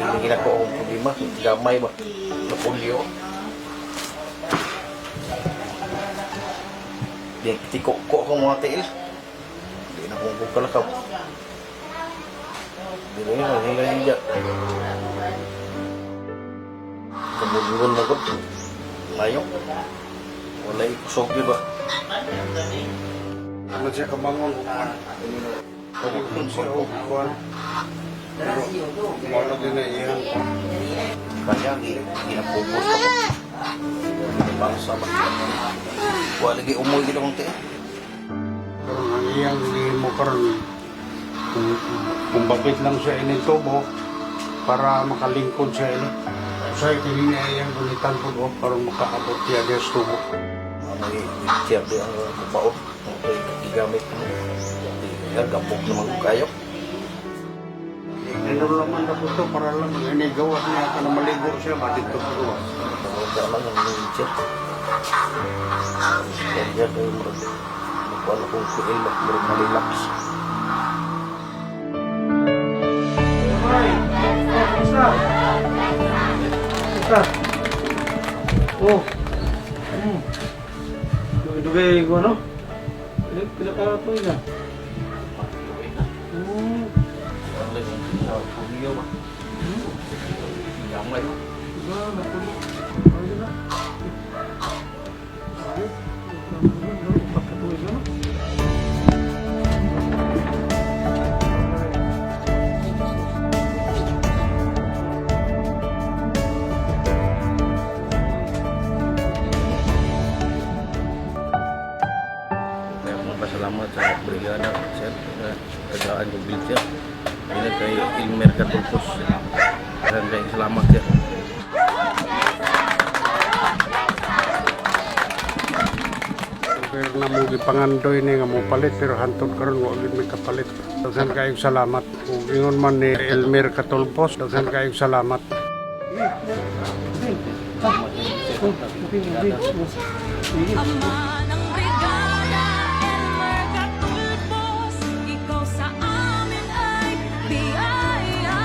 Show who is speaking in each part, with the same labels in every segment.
Speaker 1: Hindi na ko akong problema. Gamay ba? Napulyo. Di, tiko ko ako mga tiil. Di na kong kukalakaw. Di na yun, hindi na yun. Kabulbul mo ko. Layo. Wala ikusog yun ba?
Speaker 2: Ano siya kabangon? Kung siya o kuwan. Pero wala din na iyang kuwan.
Speaker 1: Kaya, ginapugos ako. Bangsa ba? Wala lagi umoy kita kong tiil.
Speaker 2: Pero ang iyang mo karon kung bakit lang siya ini tubo para makalingkod siya ini. Usay kini niya iyang gunitan po o para makaabot siya diya sa tubo.
Speaker 1: May wheelchair di ang mabao. Okay, gigamit mo. Di kaya gabok naman ko kayo.
Speaker 2: Ganun laman na po ito para lang ini gawas niya ka na maligo siya ba dito sa gawas.
Speaker 1: Wala lang ang wheelchair. Kaya kayo murag magkuhan akong kuil ba, murag malilaks.
Speaker 3: Kumusta? Oh. Dugay-dugay ko ano? Pila pila ka to na.
Speaker 1: Wala yung pulyo ba? Gamay ba?
Speaker 3: Diba, napulo. Ayun na. Ayun. Upat ka tuig ano?
Speaker 1: Kaya akong pasalamat sa brigada, sir, na tagaan yung wheelchair. Hindi kay Ilmer Katulpos. Maraming salamat, sir.
Speaker 2: Pero na mo gipangandoy ni nga mo palit pero hantod karon wa gid may kapalit. Daghan kayong salamat. Ug ingon man ni Elmer Katulpos, daghan kayong salamat.
Speaker 4: Ama ng brigada, Elmer Katulpos, ikaw sa amin ay biyaya.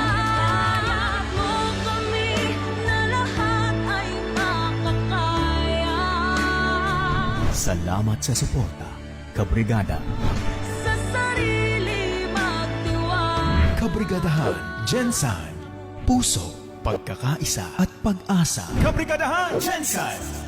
Speaker 4: Mo kami na lahat ay makakaya.
Speaker 5: Salamat sa suporta, Kabrigada.
Speaker 4: Sa sarili magtiwala.
Speaker 5: Kabrigadahan, Jensan. Puso, pagkakaisa at pag-asa. Kabrigadahan, Jensan!